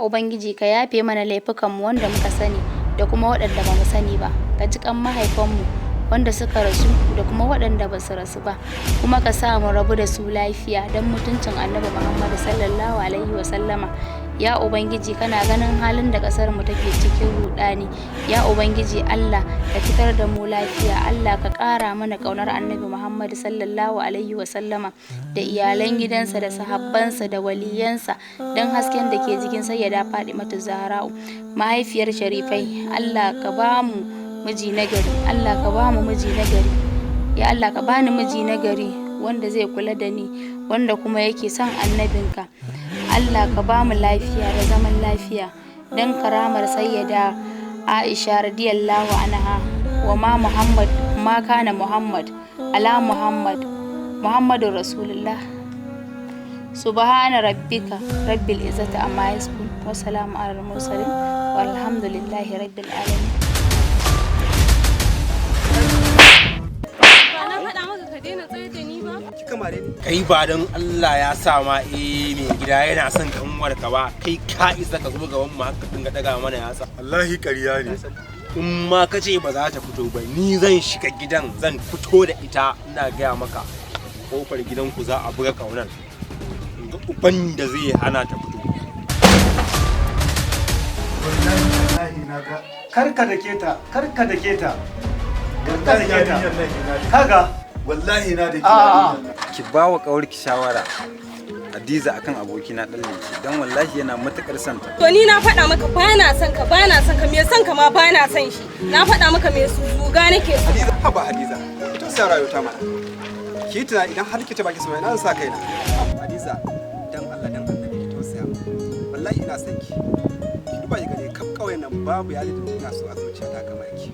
Ubangiji, ka yafe mana laifukanmu wanda muka sani da kuma waɗanda ba mu sani ba. Ka ji kan mahaifanmu wanda suka rasu da kuma waɗanda ba su rasu ba, kuma ka sa mu rabu da su lafiya don mutuncin Annabi Muhammadu sallallahu alaihi wasallama. Ya Ubangiji, kana ganin halin da ƙasar mu take cikin rudani. Ya Ubangiji Allah, ka fitar da mu lafiya. Allah, ka ƙara mana ƙaunar Annabi Muhammadu sallallahu alaihi wasallama da iyalan gidansa da sahabbansa da waliyansa, don hasken da ke jikin Sayyada Fadimatu Zahra'u, mahaifiyar sharifai. Allah, ka ba mu miji nagari. Allah, ka ba mu miji nagari. Ya Allah, ka bani miji nagari wanda zai kula da ni, wanda kuma yake son annabinka. Allah, ka ba mu lafiya da zaman lafiya don karamar Sayyada Aisha radiyallahu anha. Wa ma Muhammad ma kana Muhammad ala Muhammad Muhammadun Rasulullah. Subhana rabbika rabbil izzati amma yasifun, wa salamun alal mursalin, walhamdulillahi rabbil alamin. Ba na faɗa maka ka daina tsaye da ni ba? Kika mare ni. Kai, ba don Allah ya sa ma mai gida yana son kanwar ka ba, kai ka isa ka zo gaban mu haka dinga daga mana yatsa? Wallahi ƙarya ne. In ma ka ce ba za ta fito ba, ni zan shiga gidan, zan fito da ita. Ina gaya maka, kofar gidanku za a buga kaunar ga uban da zai hana ta fito. Wallahi wallahi na ga. Karka da keta, karka da keta, karka da keta. Kaga. Kaga. Wallahi na da A'a. Ki ba wa ƙawarki shawara, Hadiza, akan abokina ɗan leki, don wallahi yana matuƙar santa. To ni na faɗa maka ba na son ka, ba na son ka, me son ka ma ba na son shi. Na faɗa maka me zuga nake so. Hadiza, haba Hadiza, to sai rayuwa ta mana. Ki tuna, idan har ki ta baki so, ina zan sa kaina? Hadiza, dan Allah dan Annabi ki tausaya mu. Wallahi ina son ki. Ki duba ki gani, kaf kauyen nan babu yali da ina so a zuciyata kamar ki.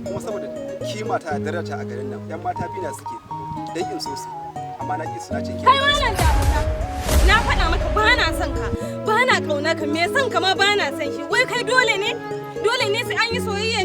Kuma saboda kima ta da daraja a garin nan, yan mata bina suke dan in so su. Amma na ki suna ce ki. Kai malam, dakata. Na faɗa maka ba na son ka, ba na ƙauna ka, me son ka ma ba na son shi. Wai kai dole ne? Dole ne sai an yi soyayya?